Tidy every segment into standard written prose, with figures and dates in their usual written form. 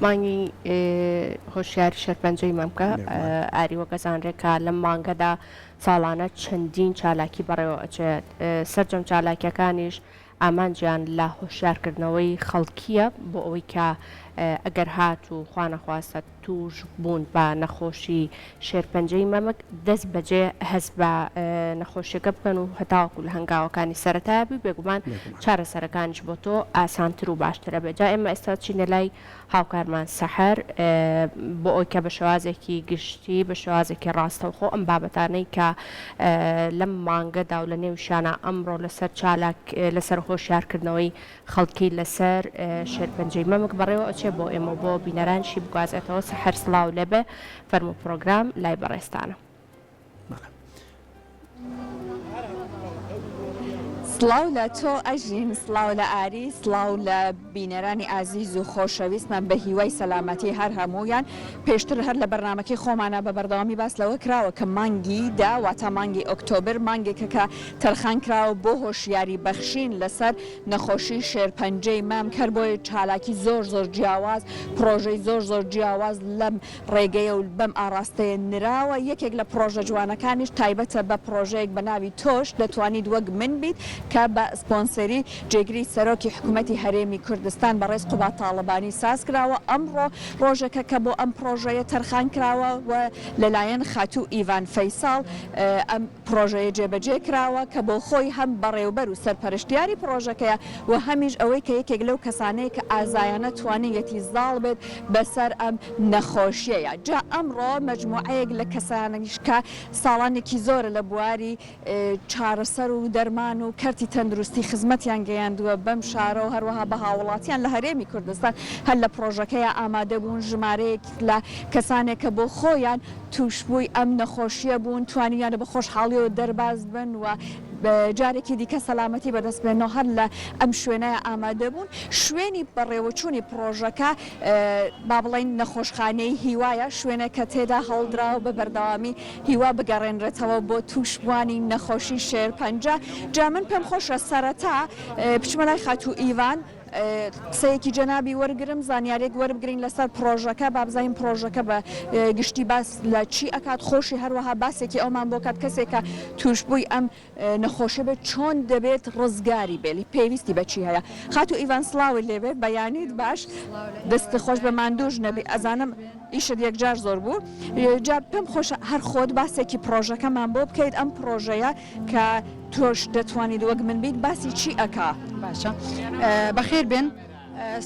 مانگی هۆشیاری شێرپەنجەی مەمکە ئاری وەک ئەزانرێ کە لەم مانگەدا ساڵانە چەندین چالاکی بەڕێوە ئەچێت سەرجەم چالاکیەکانیش ئامانجیان لە هۆشیارکردنەوەی خەڵکیە بۆ ئەوەی کە ئەگەر هاتوو خوانەخواستە تووش بوون بە نەخۆشی شێرپەنجەی مەمک دەست بەجێ هەست بە نەخۆشیەکە بکەن و هەتاوەکو لە هەنگاوەکانی سەرەتایە بی بێگومان چارەسەرەکانیش بۆ تۆ ئاسانتر و باشترە بێت جا ئێمە ئێستا چینە لای هاوکارمان سەحەر بۆ ئەوەی کە بە شێوازێکی گشتی بە شێوازێکی ڕاستەوخۆ ئەم بابەتانەی کە لەم مانگەدا و لە نێویشیانا ئەمڕۆ لەسەر چالاک لەسەر هۆشیارکردنەوەی خەڵکی لەسەر شێرپەنجەی مەمک بەڕێوە ئەچێ بۆ ئێمە و بۆ بینەرانیشی بگوازێتەوە سەحەر سڵاو لێبێ فەرموو پڕۆگرام لای بەڕێزتانە. سڵاو لە تۆ ئەژین، سڵاو لە ئاری، سڵاو لە بینەرانی ئازیز و خۆشەویستمان بە هیوای سەلامەتی هەر هەموویان. پێشتر هەر لە بەرنامەکەی خۆمانا بە بەردەوامی باس لەوە کراوە کە مانگی دە واتا مانگی ئۆکتۆبر مانگێکە کە تەرخان کراوە بۆ هۆشیاری بەخشین لەسەر نەخۆشی شێرپەنجەی مەمک هەر بۆیە چالاکی زۆر زۆر جیاواز پڕۆژەی زۆر زۆر جیاواز لەم ڕێگەیە و بەم ئاڕاستەیە نراوە، یەکێک لە پڕۆژە جوانەکانیش تایبەتە بە پڕۆژەیەک بە ناوی تۆش دەتوانیت وەک من بیت کە بە سپۆنسەری جێگری سەرۆکی حکومەتی هەرێمی کوردستان بەڕێز قوباد تاڵەبانی سازکراوە، ئەمڕۆ ڕۆژێکە کە بۆ ئەم پڕۆژەیە تەرخان کراوە و لەلایەن خاتوو ئیڤان فەیساڵ ئەم پڕۆژەیە جێبەجێ کراوە کە بۆ خۆی هەم بەڕێوبەر و سەرپەرشتیاری پڕۆژەکەیە و هەمیش ئەوەی کە یەکێک لەو کەسانەیە کە ئازایانە توانیویەتی زاڵ بێت بەسەر ئەم نەخۆشیەیە. جا ئەمڕۆ مەجموعەیەک لە کەسانیش کە ساڵانێکی زۆرە لە بواری چارەسەر و دەرمان و کەرتی تەندروستی خزمەتیان گەیاندووە بەم شارە و هەروەها بە هاووڵاتیان لە هەرێمی کوردستان هەر لە پڕۆژەکەیا ئامادە بوون ژمارەیەک لە کەسانێک کە بۆ خۆیان تووشبووی ئەم نەخۆشییە بوون، توانیویانە بە خۆشحاڵییەوە دەرباز بن و جارێکی دیکە سەلامەتی بەدەست بێننەوە، هەر لە ئەم شوێنەیا ئامادە بوون. شوێنی بەڕێوەچوونی پڕۆژەکە با بڵێین نەخۆشخانەی هیوایە، شوێنێک کە تێدا هەوڵدراوە بە بەردەوامی هیوا بگەڕێنرێتەوە بۆ تووشبووانی نەخۆشی شێرپەنجە. جا من پێم خۆشە سەرەتا بچمە لای خاتوو ئیڤان، قسەیەکی جەنابی وەرگرم زانیاریەک وەربگرین لەسەر پڕۆژەکە با بزانین پڕۆژەکە بە گشتی باس لە چی ئەکات خۆشی هەروەها باسێکی ئەومان بۆ کات کەسێک کە توشبووی ئەم نەخۆشیە بێت چۆن دەبێت ڕزگاری بێت پێویستی بە چی هەیە خاتوو ئیڤان سڵاوت لێبێت بەیانیت باش دەست خۆش بە ماندووش نەبی ئەزانم ئیشت یەکجار زۆر بوو جا پێم خۆشە هەر خۆت باسێکی پڕۆژەکەمان بۆ بکەیت ئەم پڕۆژەیە کە تۆش دەتوانیت وەک من بیت باسی چی ئەکا؟ باشە بەخێر بێن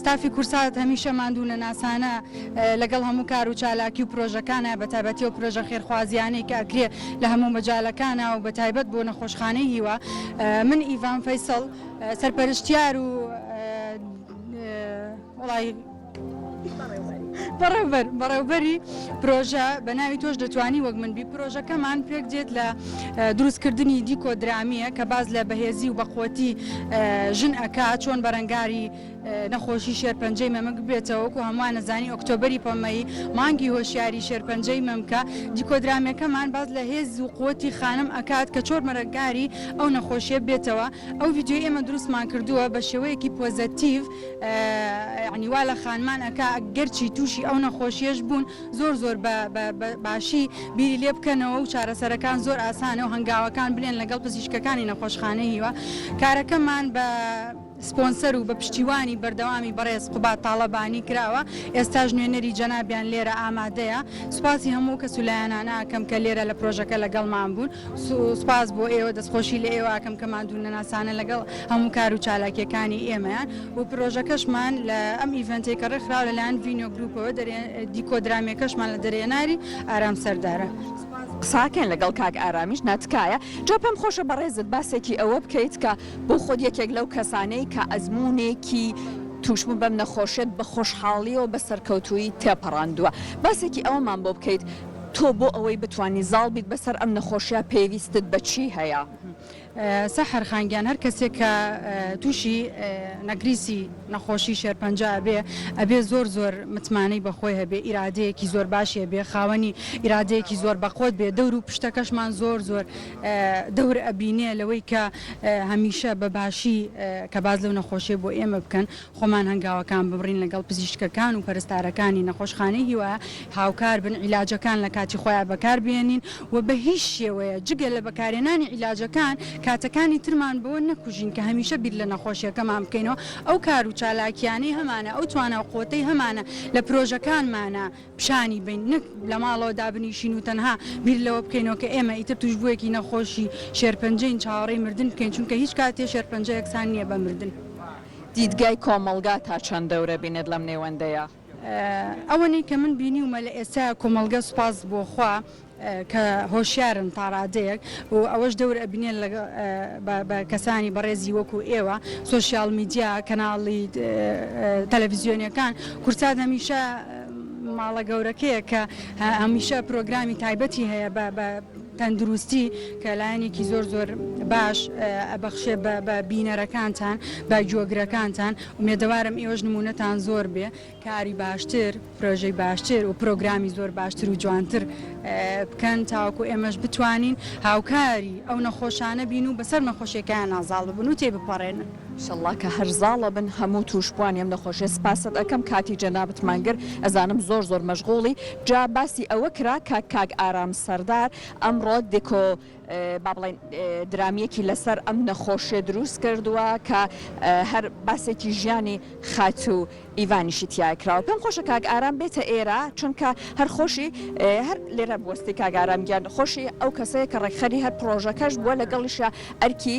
ستافی کورسات هەمیشە ماندوو نەناسانە لەگەڵ هەموو کار و چالاکی و پرۆژەکانە بە تایبەتی ئەو پرۆژە خێرخوازیانەی کە ئەکرێ لە هەموو مەجالەکانا و بە تایبەت بۆ نەخۆشخانەی هیوا من ئیڤان فەیسەڵ سەرپەرشتیار و وەڵای بەڕێوبەر بەڕێوبەری پرۆژە بە ناوی تۆش دەتوانی وەک من بی پرۆژەکەمان پێک دێت لە دروستکردنی دیکۆ درامیە کە باز لە بەهێزی و بەقوەتی ژن ئەکا چۆن بەرەنگاری نەخۆشی شێرپەنجەی مەمک بێتەوە وەکو هەمووان ئەزانین ئۆکتۆبەری پەمەیی مانگی هۆشیاری شێرپەنجەی مەمکە دیکۆدرامەکەمان باس لە هێز و قوتی خانم ئەکات کە چۆن بەرەنگاری ئەو نەخۆشیە بێتەوە ئەو ڤیدیۆی ئێمە دروستمان کردووە بە شێوەیەکی پۆزەتیڤ یەعنی وا لە خانمان ئەکا گەرچی تووشی ئەو نەخۆشیەش بوون زۆر زۆر بە باشی بیری لێ بکەنەوە و چارەسەرەکان زۆر ئاسانە و هەنگاوەکان بنێن لەگەڵ پزیشکەکانی نەخۆشخانەی هیوا کارەکەمان بە سپۆنسەر و بە پشتیوانی بەردەوامی بەڕێز قوباد تاڵەبانی کراوە ئێستاش نوێنەری جەنابیان لێرە ئامادەیە سوپاسی هەموو کەس و لایەنانە ئەکەم کە لێرە لە پرۆژەکە لەگەڵمان بوون سوپاس بۆ ئێوە دەستخۆشی لە ئێوە ئەکەم کە ماندوونەناسانە لەگەڵ هەموو کار و چالاکیەکانی ئێمەیان و پرۆژەکەشمان لە ئەم event ەی کە ڕێکخراوە لەلایەن ڤینۆ گروپەوە دیکۆدرامێکەشمان لە دەرهێناری ئارام سەردارە. قساکەین لەگەڵ کاک ئارامیش نا تکایە. جا پێم خۆشە بەڕێزت باسێکی ئەوە بکەیت کە بۆ خۆت یەکێک لەو کەسانەی کە ئەزموونێکی تووشبوون بەم نەخۆشیەت بە خۆشحاڵیەوە بە سەرکەوتوویی تێپەڕاندووە باسێکی ئەوەمان بۆ بکەیت تۆ بۆ ئەوەی بتوانی زاڵ بیت بەسەر ئەم نەخۆشیە پێویستت بە چی هەیە؟ سەحەر خان گیان هەر کەسێک کە تووشی نەگریسی نەخۆشی شێرپەنجە ئەبێ ئەبێ زۆر زۆر متمانەی بە خۆی هەبێ ئیرادەیەکی زۆر باشی هەبێ خاوەنی ئیرادەیەکی زۆر بەقوەت بێ دەور و پشتەکەشمان زۆر زۆر دەور ئەبینێ لەوەی کە هەمیشە بە باشی کە باس لەو نەخۆشیە بۆ ئێمە بکەن خۆمان هەنگاوەکان ببڕین لەگەڵ پزیشکەکان و پەرستارەکانی نەخۆشخانەی هیوا هاوکار بن عیلاجەکان لە کاتی خۆیا بەکار بێنین و بە هیچ شێوەیە جگە لە بەکارهێنانی عیلاجەکان کاتەکانی ترمان بەوە نەکوژین کە هەمیشە بیر لە نەخۆشیەکەمان بکەینەوە ئەو کار و چالاکیانەی هەمانە ئەو توانا و قوەتەی هەمانە لە پرۆژەکانمانا پیشانی بەین نەک لە ماڵەوە دابنیشین و تەنها بیر لەوە بکەینەوە کە ئێمە ئیتر توشبوویەکی نەخۆشی شێرپەنجەین چاوەڕێی مردن بکەین چونکە هیچ کاتێ شێرپەنجە یەکسان نییە بە مردن. دیدگای کۆمەڵگا تا چەند دەورە بینێت لەم نێوەندەیا؟ ئەوەنەی کە من بینیومە لە ئێستایا کۆمەڵگە سوپاس بۆ خوا کە هۆشیارن تاڕادەیەک و ئەوەش دەور ئەبینێ بە کەسانی بەڕێزی وەکو ئێوە سۆشیال میدیا کەناڵی تەلەفزیۆنیەکان کوردسات هەمیشە ماڵە گەورەکەیە کە هەمیشە پرۆگرامی تایبەتی هەیە بە تەندروستی کە لایەنێکی زۆر زۆر باش ئەبەخشێ بە بینەرەکانتان بە گوێگرەکانتان ئومێدەوارم ئێوەش نمونەتان زۆر بێ کاری باشتر، پرۆژەی باشتر و پرۆگرامی زۆر باشتر و جوانتر بکەن تاوەکو ئێمەش بتوانین هاوکاری ئەو نەخۆشانە بین و بەسەر نەخۆشیەکەیانا زاڵ ببن و تێیبپەڕێنن. ئیشەڵا کە هەر زاڵەبن هەموو توشبوانی ئەم نەخۆشیە سپاست ئەکەم کاتی جەنابتمان گرت ئەزانم زۆر زۆر مەشغوڵی جا باسی ئەوە کرا کە کاک ئارام سەردار ئەمڕۆ دیکۆ با بڵێین درامیەکی لەسەر ئەم نەخۆشیە دروست کردووە کە هەر باسێکی ژیانی خاتوو ئیڤانیشی تیا کراوە پێم خۆشە کاک ئارام بێتە ئێرە چونکە هەر خۆشی هەر لێرە بوەستی کاک ئارام گیان خۆشی ئەو کەسەیە کە ڕێکخەری هەر پڕۆژەکەش بووە لەگەڵیشا ئەرکی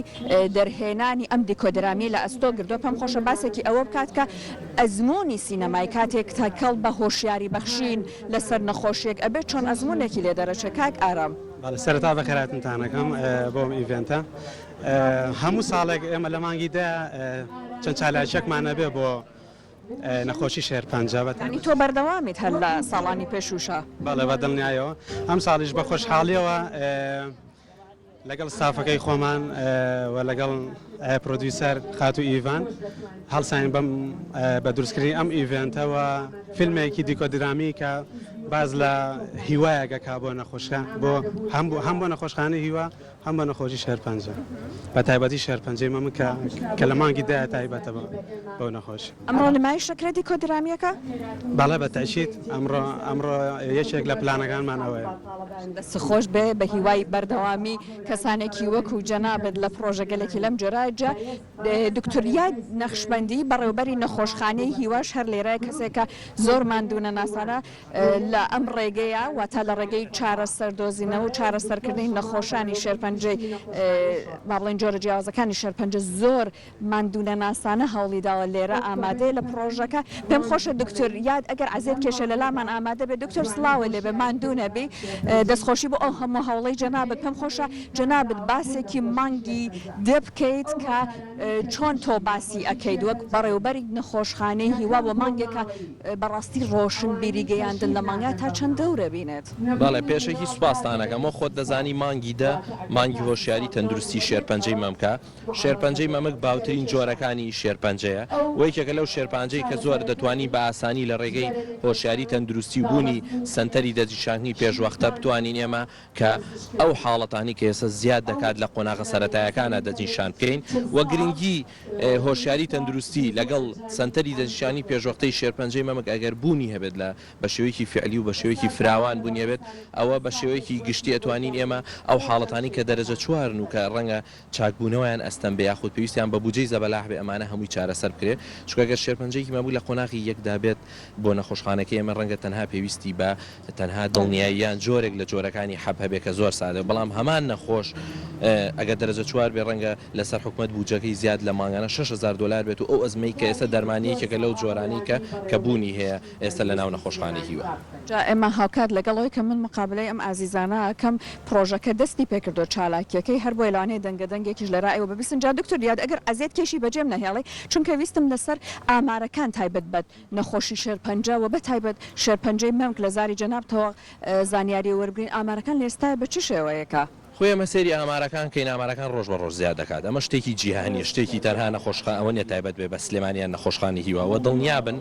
دەرهێنانی ئەم دیکۆدرامیەی لە ئەستۆ گردووە پێم خۆشە باسێکی ئەوە بکات کە ئەزموونی سینەمای کاتێک تەکەڵ بە هۆشیاری بەخشین لەسەر نەخۆشیەک ئەبێت چۆن ئەزموونێکی لێ دەرەچێت کاک ئارام. بەڵێ سەرەتا بەخێرهاتنتان ئەکەم بۆ ئەم event ە. هەموو ساڵێک ئێمە لە مانگی دە چەند چالاکیەکمان ئەبێ بۆ نەخۆشی شێرپەنجە بە یانی تۆ بەردەوامیت هەر لە ساڵانی پێشووشا؟ بەڵێ بە دڵنیایەوە ئەم ساڵیش بە خۆشحاڵیەوە لەگەڵ ستافەکەی خۆمان و لەگەڵ producer خاتوو ئیڤان هەڵساین بەم بە دروستکردنی ئەم event ە و فیلمێکی دیکۆدرامی کە باس لە هیوایەک ئەکا بۆ نەخۆشکە بۆ هەم بۆ هەم بۆ نەخۆشخانەی هیوا هەم بە نەخۆشی شێرپەنجە بە تایبەتی شێرپەنجەی مەمک کە کە لە مانگی دایە تایبەتە بە بەو نەخۆشی. ئەمڕۆ نمایش دەکرێت دیکۆدرامییەکە؟ بەڵێ بە تەئکید ئەمڕۆ ئەمڕۆ یەکێک لە پلانەکانمان ئەوەیە. دەست خۆش بێ بە هیوای بەردەوامی کەسانێکی وەکو جەنابت لە پڕۆژەگەلێکی لەم جۆرە جا دکتۆر یاد نەخشبەندی بەڕێوبەری نەخۆشخانەی هیواش هەر لێرە کەسێکە زۆر ماندوونەناسانە لە ئەم ڕێگەیە واتە لە ڕێگەی چارەسەر دۆزینەوە و چارەسەرکردنی نەخۆشانی شێرپەنجەی با بڵێین جۆرە جیاوازەکانی شێرپەنجە زۆر ماندوونەناسانە هەوڵی داوە لێرە ئامادەیە لە پڕۆژەکە پێم خۆشە دکتۆر یاد ئەگەر عەزێت کێشە لە لامان ئامادە بێت دکتۆر سڵاوە لێبێ ماندوو نەبی دەستخۆشی بۆ ئەو هەموو هەوڵەی جەنابت پێم خۆشە جەنابت باسێکی مانگی دە بکەیت کە چۆن تۆ باسی ئەکەیت وەک بەڕێوبەری نەخۆشخانەی هیوا بۆ مانگێکە بەڕاستی ڕۆشنبیری گەیاندن لە مانگا تا چەند دەور ئەبینێت؟ بەڵێ پێشەکی سوپاستان ئەکەم وەک خۆت دەزانی مانگی دە مانگی هۆشیاری تەندروستی شێرپەنجەی مەمکە، شێرپەنجەی مەمک باوترین جۆرەکانی شێرپەنجەیە و یەکێکە لەو شێرپانجەی کە زۆر دەتوانین بە ئاسانی لە ڕێگەی هۆشیاری تەندروستی و بوونی سەنتەری دەستنیشانکردنی پێشوەختە بتوانین ئێمە کە ئەو حاڵەتانەی کە ئێستا زیاد دەکات لە قۆناغە سەرەتایەکانا دەستنیشان بکەین و گرنگی هۆشیاری تەندروستی لەگەڵ سەنتەری دەستنیشانی پێشوەختەی شێرپەنجەی مەمک ئەگەر بوونی هەبێت لە بە شێوەیەکی فیعلی و بە شێوەیەکی فراوان بوونی هەبێت ئەوە بە شێوەیەکی گشتی ئەتوانین ئێمە ئەو حاڵەتانەی کە دەرەجە چوارن و کە ڕەنگە چاکبوونەوەیان ئەستەم بێ یاخود پێویستیان بە بوجەی زەبەلاح بێ ئەمانە هەمووی چارەسەر بکرێ چونکە گەر شێرپەنجەیەکی مەمک لە قۆناغی یەکدا بێت بۆ نەخۆشخانەکەی ئێمە ڕەنگە تەنها پێویستی بە تەنها دڵنیایی یان جۆرێک لە جۆرەکانی حەب هەبێ کە زۆر سادەیە بەڵام هەمان نەخۆش ئەگەر دەرەجە چوار بێ ڕەنگە لەسەر حکومەت بوجەکەی زیاد لە مانگانە 6000 دۆلار بێت و ئەو ئەزمەی کە ئێستا دەرمانی یەکێکە لەو جۆرانەی کە کە بوونی هەیە ئێستا لە ناو نەخۆشخانەی هیوا. جا ئێمە هاوکات لەگەڵ ئەوەی کە من مقابلەی ئەم ئازیزانە ئەکەم پڕۆژەکە دەستی پێکردووە چالاکیەکەی هەر بۆیە لەوانەیە دەنگە دەنگێکیش لە رایەوە ببیستن جا دکتۆر دیاد ئەگەر عەزێت کێشی بەجێم نەهێڵی چونکە ویستم لەسەر ئامارەکان تایبەت بە نەخۆشی شێرپەنجە و بەتایبەت شێرپەنجەی مەمک لە زاری جەنابتەوە زانیاری وەربگرین ئامارەکان لە ئێستایا بە چ شێوەیەکە؟ خۆی ئێمە سەیری ئامارەکان کەین ئامارەکان ڕۆژ بە ڕۆژ زیاد دەکات ئەمە شتێکی جیهانیە شتێکی تەنها نەخۆشخان ئەوە نیە تایبەت بێ بە سلێمانی یان نەخۆشخانی هیوا وە دڵنیابن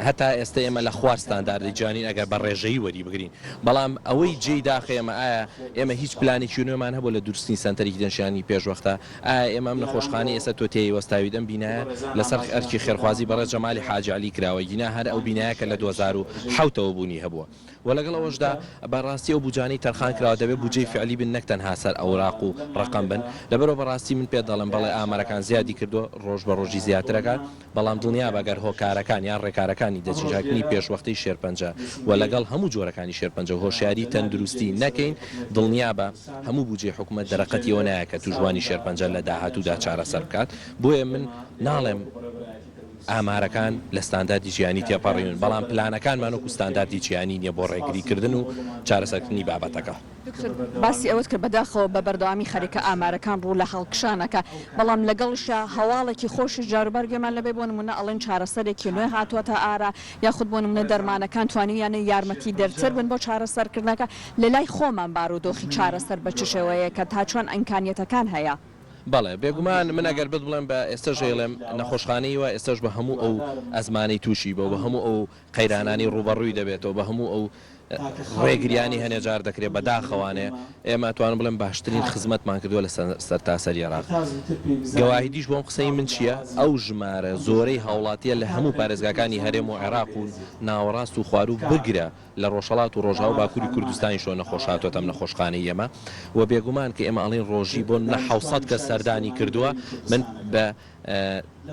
هەتا ئێستا ئێمە لە خوار ستانداردی جیهانین ئەگەر بە ڕێژەیی وەری بگرین بەڵام ئەوەی جێی داخە ئێمە ئایا ئێمە هیچ پلانێکی نوێمان هەبوو لە دروستنی سەنتەرێکی دەنشیانی پێشوەختە ئایا ئێمە ئەم نەخۆشخانەی ئێستا تۆ تێی وەستاویت ئەم بینایە لەسەر ئەرکی خێرخوازی بەڕێز جەمالی حاجی عەلی کراوە گینا هەر ئەو بینایە کە لە 2007 ەوە بوونی هەبووە وە لەگەڵ ئەوەشدا بە ڕاستی ئەو بوجانەی تەرخان کراوە دەبێت بوجەی فعلی بن نەک تەنها سەر ئەوراق و ڕەقەم بن لەبەرئەوە بە ڕاستی من پێت دەڵێم بەڵێ ئامارەکان زیادی کردووە ڕۆژ بە ڕۆژی زیاتر ئەکات بەڵام دڵنیابە گەر هۆکارەکان یان ڕێکارەکانی دەستنیشانکردنی پێشوەختەی شێرپەنجە و لەگەڵ هەموو جۆرەکانی شێرپەنجە و هۆشیاری تەندروستی نەکەین دڵنیابە هەموو بوجەی حکومەت دەرەقەتی ئەوە نایە کە توشبوانی شێرپەنجە لە داهاتوودا چارەسەر بکات بۆیە من ناڵێم ئامارەکان لە ستانداردی جیهانی تێپەڕیون، بەڵام پلانەکانمان وەکو ستانداردی جیهانی نییە بۆ ڕێگریکردن و چارەسەرکردنی بابەتەکە. دکتۆر باسی ئەوەت کرد بەداخەوە بە بەردەوامی خەریکە ئامارەکان ڕوو لە هەڵکشان ئەکا، بەڵام لەگەڵیشا هەواڵێکی خۆشیش جاروبار گوێمان لێ بێ بۆ نموونە ئەڵێن چارەسەرێکی نوێ هاتووەتە ئارا یاخود بۆ نموونە دەرمانەکان توانیویانە یارمەتیدەرتر بن بۆ چارەسەرکردنەکە، لەلای خۆمان بارودۆخی چارەسەر بە چ شێوەیەکە تا چۆن ئیمکانیەتەکان هەیە؟ بەڵێ بێگومان من ئەگەر بت بڵێم بە ئێستەش ئەیڵێم نەخۆشخانەی وا ئێستەش بە هەموو ئەو ئەزمانەی تووشی بۆ بە هەموو ئەو قەیرانانەی ڕووبەڕووی دەبێتەوە بە هەموو ئەو ڕێگریانی هەنێ جار دەکرێت بە داخەوانێ ئێمە ئەتوانم بڵێم باشترین خزمەتمان کردووە لە سەرتاسەری عێراق گەواهیدیش بۆم قسەی من چییە ئەو ژمارە زۆرەی هاوڵاتیە لە هەموو پارێزگاکانی هەرێم و عێراق و ناوەڕاست و خواروو بگرە لە ڕۆژهەڵات و ڕۆژاو باکوری کوردستانیشەوە نەخۆش هاتۆتە ئەم نەخۆشخانەی ئێمە و بێگومان کە ئێمە ئەڵێین ڕۆژی بۆ نە 700 کەس سەردانی کردووە من بە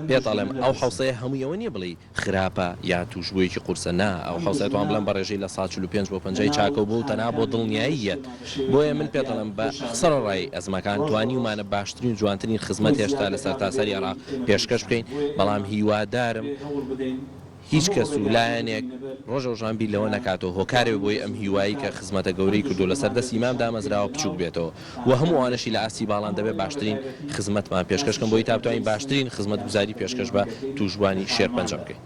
پێت ئەڵێم ئەو حەوسەیە هەمووی ئەوە نییە بڵێی خراپە یا تووشبوویەکی قورسە نا ئەو حەوسەیە توان بڵێم بە ڕێژەی لە سا 45 بۆ پەنجای چاکەو بووە و تەنها بۆ دڵنیایی یەت بۆیە من پێت ئەڵێم بە سەرەڕای ئەزمەکان توانیومانە باشترین و جوانترین خزمەت هێشتا لە سەرتاسەری عێراق پێشکەش بکەین بەڵام هیوادارم هیچ کەس و لایەنێک ڕۆژەوژان بیر لەوە نەکاتەوە هۆکارێ بۆی ئەم هیوایی کە خزمەتە گەورەی کردووە لەسەر دەستی مام دامەزراوە بچوک بێتەوە و هەموو ئەوانەشی لە ئاستی باڵان دەبێت باشترین خزمەتمان پێشکەش کەن بۆی تا بتوانین باشترین خزمەتگوزاری پێشکەش بە توشبوانی شێرپەنجە بکەین.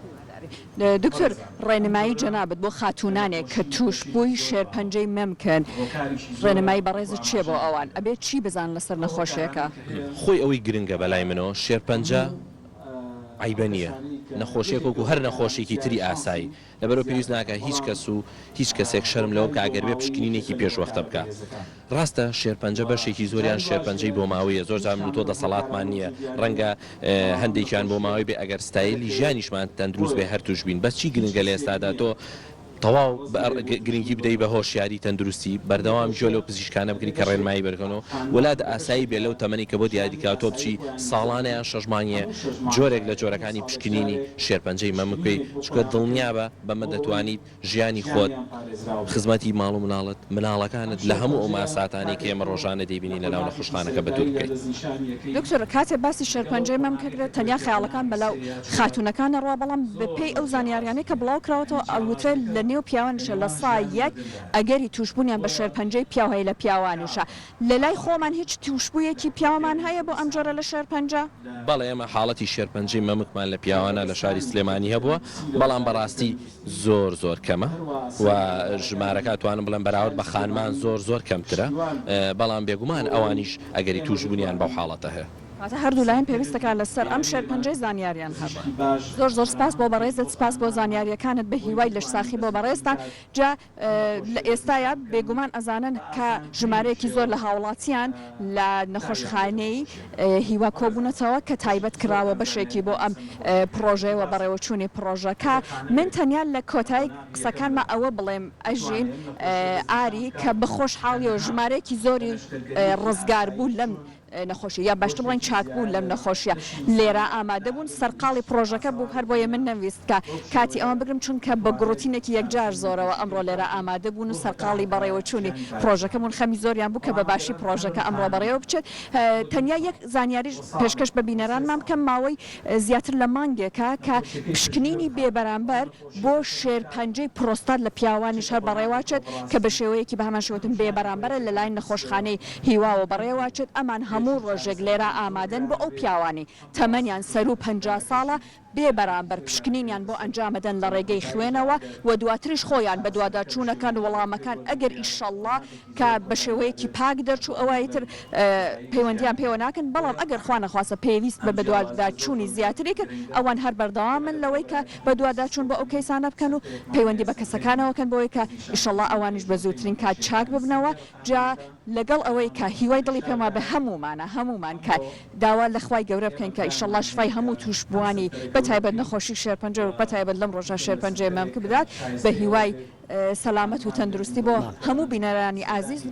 دکتۆر ڕێنمایی جەنابت بۆ خاتوونانێک کە تووشبووی شێرپەنجەی مەمکن ڕێنمایی بەڕێزت چیە بۆ ئەوان ئەبێت چی بزانن لەسەر نەخۆشیەکە؟ خۆی ئەوەی گرنگە بەلای منەوە شێرپەنجە عەیبە نییە، نەخۆشیەک وەکو هەر نەخۆشیەکی تری ئاسایی، لەبەرئەوە پێویست ناکات هیچ کەس و هیچ کەسێک شەرم لەوە بکات ئەگەر بێ پشکنینێکی پێش وەختە بکات. ڕاستە شێرپەنجە بەشێکی زۆریان شێرپەنجەی بۆماوەیە، زۆر جار من و تۆ دەسەڵاتمان نییە، ڕەنگە هەندێکیان بۆماوەی بێ ئەگەر ستایلی ژیانیشمان تەندروست بێ هەر توش بین، بەس چی گرنگە لە ئێستادا تۆ تەواو گرنگی بدەی بە هۆشیاری تەندروستی، بەردەوام گوێ لەو پزیشکانە بگری کە ڕێنمایی بەرکەن و ولات ئاسایی بێ لەو تەمەنی کە بۆ دیاریکراوە تۆ بچی ساڵانە یان شەش مانگێ جۆرێک لە جۆرەکانی پشکنینی شێرپەنجەی مەمک بکەی چونکە دڵنیابە بەمە دەتوانیت ژیانی خۆت خزمەتی ماڵ و مناڵت مناڵەکانت لە هەموو ئەو ماساتانەی کە ئێمە ڕۆژانە دەیبینین لەناو نەخۆشخانەکە بەدوور بکەیت. دکتۆر کاتێ باسی شێرپەنجەی مەمک ئەکرێت تەنیا خەیاڵەکان بەلاو خاتوونەکان ئەڕوا بەڵام بە پێی ئەو زانیاریانەی کە بڵاو کراوەتەوە ئەوترێت لە نێو پیاوانیشە 1% ئەگەری تووشبوونیان بە شێرپەنجەی پیاو هەیە لە پیاوانیشە لە لای خۆمان هیچ تووشبوویەکی پیاومان هەیە بۆ ئەم جۆرە لە شێرپەنجە؟ بەڵێ ئێمە حاڵەتی شێرپەنجەی مەمکمان لە پیاوانە لە شاری سلێمانی هەبووە بەڵام بەڕاستی زۆر زۆر کەمە و ژمارەکە ئەتوانم بڵێم بەراورد بە خانمان زۆر زۆر کەمترە بەڵام بێگومان ئەوانیش ئەگەری تووشبوونیان بەو حاڵەتە هەیە. واتە هەردوو لایەن پێویست دەکات لەسەر ئەم شێرپەنجەی زانیاریان هەبێت. زۆر زۆر سپاس بۆ بەڕێزت سپاس بۆ زانیاریەکانت بە هیوای لەشساخی بۆ بەڕێزتان جا لە ئێستایا بێگومان ئەزانن کە ژمارەیەکی زۆر لە هاوڵاتیان لە نەخۆشخانەی هیوا کۆبوونەتەوە کە تایبەت کراوە بەشێکی بۆ ئەم پڕۆژەیە و بەڕێوەچوونی پڕۆژەکە من تەنیا لە کۆتایی قسەکانما ئەوە بڵێم ئەژین ئاری کە بە خۆشحاڵیەوە ژمارەیەکی زۆری ڕزگاربوو لەم نەخۆشی یا باشتر بڵێین چاکبوون لەم نەخۆشیە لێرە ئامادە بوون سەرقاڵی پڕۆژەکە بوو هەر بۆیە من نەمویست کە کاتی ئەوان بگرم چونکە بە گوڕوتینێکی یەکجار زۆرەوە ئەمڕۆ لێرە ئامادە بوون و سەرقاڵی بەڕێوەچوونی پڕۆژەکە بوون خەمی زۆریان بوو کە بە باشی پڕۆژەکە ئەمڕۆ بەڕێوە بچێت تەنیا یەک زانیاریش پێشکەش بە بینەرانمان بکەم ماوەی زیاتر لە مانگێکە کە پشکنینی بێبەرامبەر بۆ شێرپەنجەی پرۆستات لە پیاوانیش هەر بەڕێوەچێت کە بە شێوەیەکی بە هەمان شێوەتن بێبەرامبەرە لەلایەن نەخۆشخانەی هیواوە بەڕێوەچێت، ئەمان هەموو ڕۆژێک لێرە ئامادەن بۆ ئەو پیاوانەی تەمەنیان سەروو 50 ساڵە. بێ بەرامبەر پشکنینیان بۆ ئەنجامەدەن لە ڕێگەی خوێنەوە و دواتریش خۆیان بەدواداچوونەکان وەڵامەکان ئەگەر ئیشەڵڵا کە بە شێوەیەکی پاک دەرچوو ئەوا ئیتر پەیوەندیان پێوە ناکەن، بەڵام ئەگەر خوا نەخواستە پێویست بە بەدواداچوونی زیاتری کرد ئەوان هەر بەردەوامن لەوەی کە بەدواداچوون بۆ ئەو کەیسانە بکەن و پەیوەندی بە کەسەکانەوە کەن بۆی کە ئیشەڵڵا ئەوانیش بە زووترین کات چاک ببنەوە جا لەگەڵ ئەوەی کە هیوای دڵی پێم وابێ هەموومانە هەموومان کە داوا لە خوای گەورە بکەین کە ئیشەڵڵا شفای هەموو تووشبووانی بە تایبەت نەخۆشی شێرپەنجە و بە تایبەت لەم ڕۆژە شێرپەنجەی مەمک بدات بە هیوای سەلامەت و تەندروستی بۆ هەموو بینەرانی ئازیزمان.